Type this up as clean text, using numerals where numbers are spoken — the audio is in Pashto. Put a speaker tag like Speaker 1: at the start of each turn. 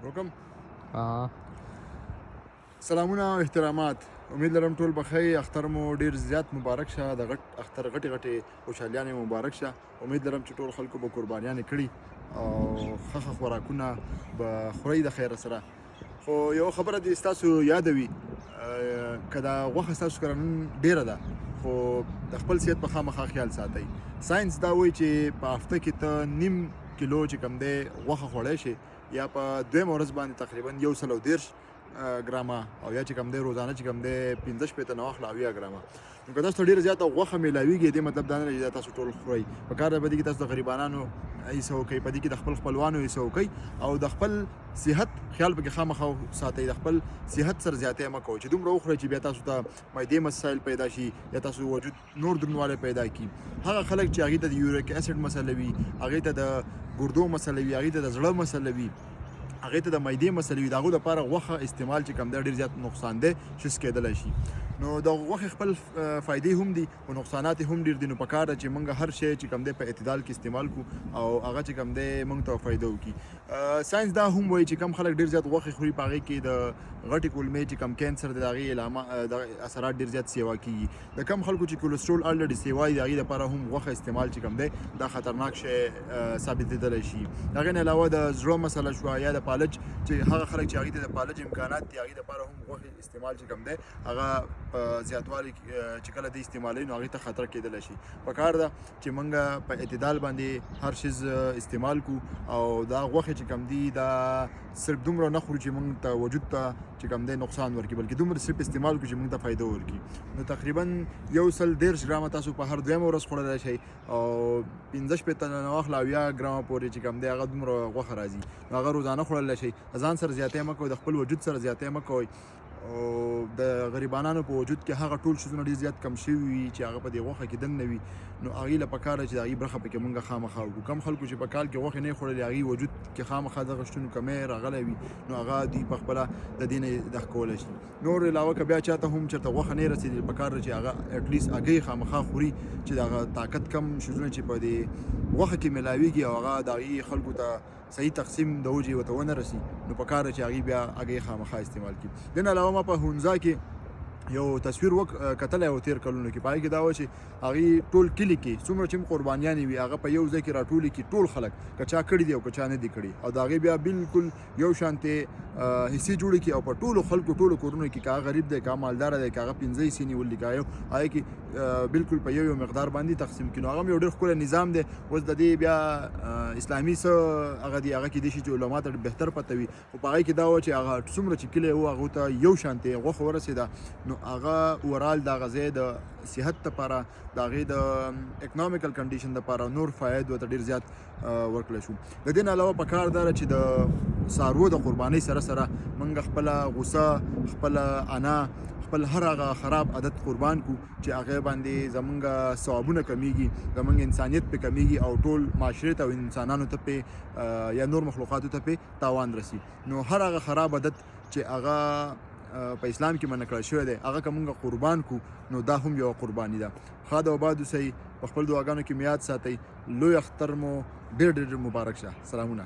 Speaker 1: روکم.
Speaker 2: ها.
Speaker 1: سلامونه او احترامات، امید لرم ټول بخیر. اختر مو ډیر زیات مبارک شه، د غټ اختر غټي غټي خوشحالیانې مبارک شه. امید لرم چې ټول خلکو به قربانیانې کړي او ښه ښه خوراکونه به خورئ د خیره سره. خو یو خبره دې ستاسو یادوي، که دا غوښه ستاسو کره نن ډېره ده، خو د خپل صحت په خامخا خیال ساتئ. ساینس دا وایي چې په هفته کې ته نیم کیلو چې کوم دی غوښه خوړی شي، یا په دویمه ورځ باندې تقریبا 130 ګرامه، او یا چې کوم دی روزانه چې کوم دی 65 نه واخله 70 ګرامه. نو که تاسو ته ډېره زیاته غوښه میلاویږي، دې مطلب دا نه دی چې دا تاسو ټول خورئ. په کار ده په دې کې تاسو د غریبانانو حصه وکړئ، په دې کې د خپل خپلوانو حصه وکړئ، او د خپل صحت خیال پکې خامخا ساتئ. د خپل صحت سره زیاتی مه کوئ چې دومره وخورئ چې بیا تاسو ته معدې مسایل پیدا شي یا تاسو وجود نور درنوالی پیدا کړي. هغه خلک چې هغې ته د یوریک اسید مسله وي، هغې ته د ګردو مسله وي، هغې ته د زړه مسله وي، هغې ته د معدې مسله وي، د هغو دپاره غوښه استعمال چې کوم دی ډېر زیات نقصان دی شیز کېدلی شي. نو د غوښې خپل فایدې هم دي خو نقصانات هم ډېر دي. نو پکار ده چې موږ هر شی چې کوم دی په اعتدال کې استعمال کړو او هغه چې کوم دی موږ ته فایده وکړي. ساینس دا هم وایي چې کم خلک ډېر زیات غوښې خوري، په هغې کې د غټې کولمې چې کوم کینسر دی د هغې علامه د اثرات ډېر زیات سیوا کیږي. د کم خلکو چې کولیسټرول الریډي سیوا دي، د هغې لپاره هم غوښه استعمال چې کوم دی دا خطرناک شی ثابتېدلی شي. د هغې نه علاوه د زړه مسله شوه یا د پالج، چې هغه خلک چې هغې ته د پالج امکانات دي، هغې لپاره هم غوښې استعمال چې کوم دی هغه په زیاتوالي چې کله دی استعمالوي نو هغې ته خطر کېدلی شي. پکار ده چې موږ په اعتدال باندې هر شیز استعمال کو، او دا غوښې چې کوم دي دا صرف دومره نه خورو چې موږ ته وجود ته چې کوم دی نقصان ورکړي، بلکې دومره صرف استعمال کړو چې موږ ته فایده ورکړي. نو تقریبا 130 ګرامه تاسو په هر دویمه ورځ خوړلی شئ، او 65 نه واخله 70 ګرامه پورې چې کوم دی هغه دومره غوښه راځي، نو هغه روزانه خوړلی شئ. ځان سره زیاتی مه کوئ، د خپل وجود سره زیاتی مه کوئ. او د غریبانانو په وجود کې هغه ټول شیزونه ډېر زیات کم شوي وي چې هغه په دې غوښه کې دننه وي، نو هغې له پکار ده چې د هغې برخه پکې مونږ خامخا وکړو. کم خلکو چې په کال کې غوښې نه خوړلې، هغې وجود کې خامخا دغه شتون کمی راغلی وي، نو هغه دوی په خپله د دې نه دغه کولی شي. نور علاوه که بیا چاته هم چېرته غوښه نه رسېدلې، پکار ده چې هغه اټلیست هګۍ خامخا خوري چې د هغه طاقت کم شیزونه چې په دې غوښه کې میلاویږي او هغه د هغې خلکو ته صحیح تقسیم د وجې ورته ونه رسي، نو پکار ده چې هغې بیا هګۍ خامخا استعمال کړي. د نه علاوه ما په هونزا کې یو تصویر کتلی و تېر کلونو کې، په هغې کې دا و چې هغې ټول کلي کې څومره چې هم قربانیانې وي هغه په یو ځای کې راټولې کړي ټول خلک، که چا کړي دي او که چا نه دي کړي، او د هغې بیا بالکل یو شانتې حصې جوړې کړي او په ټولو خلکو ټولو کورونو کې، که هغه غریب دی، که هغه مالدار دی، که هغه 5 حصې نیولي، که یو هغې کې بالکل په یو یو مقدار باندې تقسیم کړي. نو هغه هم یو ډېر ښکلی نظام دی. اوس د دې بیا اسلامي څه هغه دی، هغه کېدای شي چې علما ته بهتر پته وي، خو په هغې کې دا و چې هغه څومره چې کلی و هغو ته یو شانتې غوښه ورسېده، نو هغه اوورال د هغه ځای د صحت لپاره، د هغې د اکنامیکل کنډیشن لپاره نور فاید ورته ډېر زیات ورکړی شو. د دې نه علاوه پکار دا ده چې د څاروو د قربانۍ سره سره موږ خپله غوسه، خپله انا، خپل هر هغه خراب عادت قربان کو چې هغه باندې زمونږ ثوابونه کمیږي، زمونږ انسانیت پې کمیږي او ټول معاشرې ته او انسانانو ته پې یا نور مخلوقاتو ته پې تاوان رسی. نو هر هغه خراب عادت چې هغه په اسلام کې منع کړل شوی دی، هغه که مونږ قربان کو نو دا هم یوه قرباني ده. ښاد او آباد اوسئ، په خپل دعاګانو کې مې یاد ساتئ. لوی اختر مو ډېر ډېر مبارک شه. سلامونه.